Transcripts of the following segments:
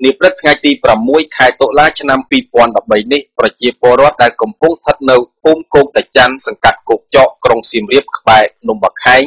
នាព្រឹកថ្ងៃទី6ខែតុលាឆ្នាំ2013នេះប្រជាពលរដ្ឋដែលកំពុងស្ថិតនៅភូមិគោកតាច័ន្ទសង្កាត់គោកចកក្រុងសៀមរាបក្បែរភ្នំបាខែង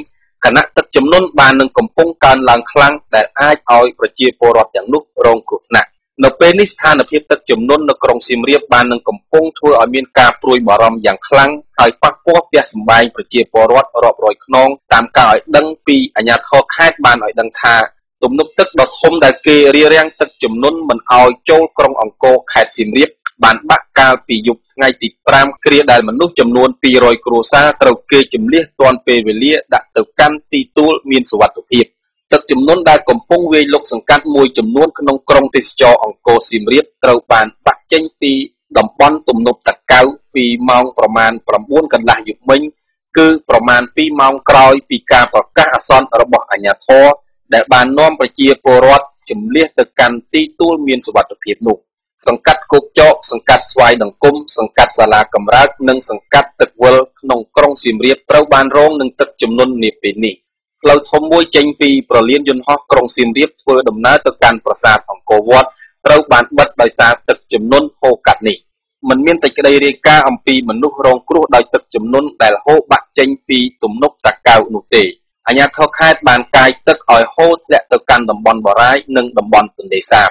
ខណៈទឹកជំនន់បាននឹងកំពុងកើនឡើងខ្លាំងដែលអាចឲ្យប្រជាពលរដ្ឋទាំងនោះរងគ្រោះថ្នាក់នៅពេលនេះស្ថានភាពទឹកជំនន់នៅក្រុងសៀមរាបបាននឹងកំពុងធ្វើឲ្យមានការព្រួយបារម្ភយ៉ាងខ្លាំងហើយប៉ះពាល់ផ្ទះសម្បែងប្រជាពលរដ្ឋរាប់រយខ្នងតាមការឲ្យដឹងពីអាជ្ញាធរខេត្តបានឲ្យដឹងថាទំនប់ទឹកដ៏ធំដែលគេរារាំងទឹកជំនន់មិនឲ្យចូលក្រុងអង្គរខេត្តសៀមរាបបានបាក់កាលពីយប់ថ្ងៃទី5គ្រាដែលមនុស្សចំនួន200គ្រួសារត្រូវគេជម្លៀសទាន់ពេលវេលាដាក់ទៅកាន់ទីទួលមានសុវត្ថិភាពទឹកជំនន់ដែលកំពុងវាយលុកសង្កាត់មួយចំនួនក្នុងក្រុងទេសចរអង្គរសៀមរាបត្រូវបានបាក់ចេញពីតំបន់ទំនប់តាកៅពីម៉ោងប្រមាណ9កន្លះយប់មិញគឺប្រមាណ2ម៉ោងក្រោយពីការប្រកាសអាសន្នរបស់អាជ្ញាធរដែលបាននាំប្រជាពលរដ្ឋជម្លៀសទៅកាន់ទីទួលមានសុវត្ថិភាពនោះសង្កាត់គោកចកសង្កាត់ស្វាយដង្គមសង្កាត់សាលាកំរើកនិងសង្កាត់ទឹកវិលក្នុងក្រុងសៀមរាបត្រូវបានរងនឹងទឹកជំនន់នាពេលនេះផ្លូវធំមួយចេញពីប្រលានយន្តហោះក្រុងសៀមរាបធ្វើដំណើរទៅកាន់ប្រាសាទអង្គរវត្តត្រូវបានបិទដោយសារទឹកជំនន់ហូរកាត់នេះមិនមានសេចក្តីរាយការណ៍អំពីមនុស្សរងគ្រោះដោយទឹកជំនន់ដែលហូរបាក់ចេញពីទំនប់តាកៅនោះទេអាជ្ញាធរខេត្តបានកាយទឹកឲ្យហូរធ្លាក់ទៅកាន់តំបន់បារាយនិងតំបន់ទន្លេសាប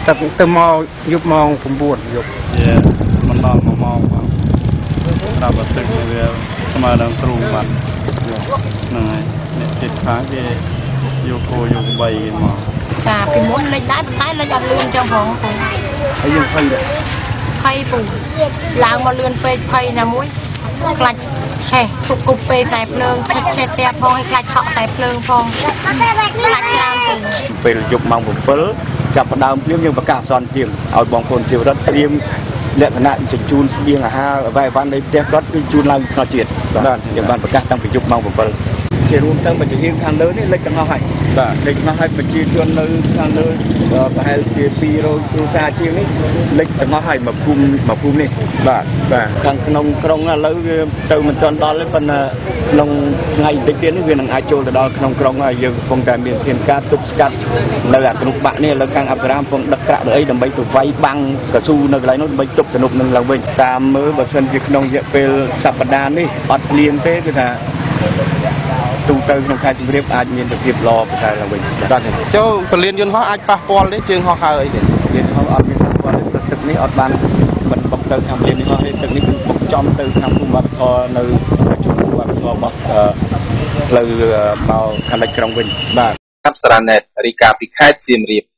ទឹកទៅមកយប់ម៉ោង9យប់វាមិនដល់1ម៉ោងបាទប្រាប់ទឹកវាស្មើនឹងទ្រូងបាទហ្នឹងហើយអ្នកចិត្តខាងគេយកគោយកបីគេមកតាពីមុនលិចដែរប៉ុន្តែលិចអត់លឿនចឹងផងពូហើយយើងភ័យដែរភ័យពូឡើងមកលឿនពេកភ័យណាមួយខ្លាចឆេះគប់ពេលខ្សែភ្លើងឆេះផ្ទះផងហើយខ្លាចឆក់ខ្សែភ្លើងផងខ្លាចច្រើនពូពេលយប់ម៉ោង7ចាប់ផ្ដើមភ្លាមយើងប្រកាសអាសន្នភ្លាមឲ្យបងប្អូនជីវរដ្ឋត្រៀមលក្ខណៈជញ្ជូនស្បៀងអាហារអ្វីៗនៃផ្ទះគាត់គឺជូនឡើងថ្នាក់ជាតិបាទយើងបានប្រកាសតាំងពីយប់ម៉ោង7ជារួមទៅប្រជាជនខាងលើនេះលិចទាំងអស់ហើយបាទលិចទាំងអស់ហើយប្រជាជននៅខាងលើប្រហែលជា200គ្រួសារជាងនេះលិចទាំងអស់ហើយមកភូមិនេះបាទបាទខាងក្នុងក្រុងឥឡូវវាទៅមិនទាន់ដល់ទេប៉ុន្តែក្នុងថ្ងៃតិចទៀតនេះវានឹងអាចចូលទៅដល់ក្នុងក្រុងហើយយើងកំពុងតែមានធានការទប់ស្កាត់នៅអាទំនប់បាក់នេះឥឡូវខាងអប្សរាកំពុងដឹកក្រាក់ឬអីដើម្បីទៅវាយបាំងកស៊ូនៅកន្លែងនោះដើម្បីទប់ទំនប់នឹងឡើងវិញតាមមើលបើសិនជាក្នុងរយៈពេលសប្តាហ៍នេះអត់ភ្លៀងទេគឺថាទូទៅក្នុងខេត្តសៀមរាបអាចមានសភាពល្អប្រសើរឡើងវិញបាទចូលពលានយន្តហោះអាចប៉ះពាល់ទេជើងហោះហើរអីទេពលានហោះអត់មានប៉ះពាល់ទេព្រោះទឹកនេះអត់បានមិនបុកទៅខាងពលាននេះហោះទេទឹកនេះគឺបុកចំទៅខាងភូមិវប្បធម៌នៅជួរវប្បធម៌របស់ផ្លូវមកខាងលិចក្រុងវិញបាទអប្សរាណេតរាយការណ៍ពីខេត្តសៀមរាប។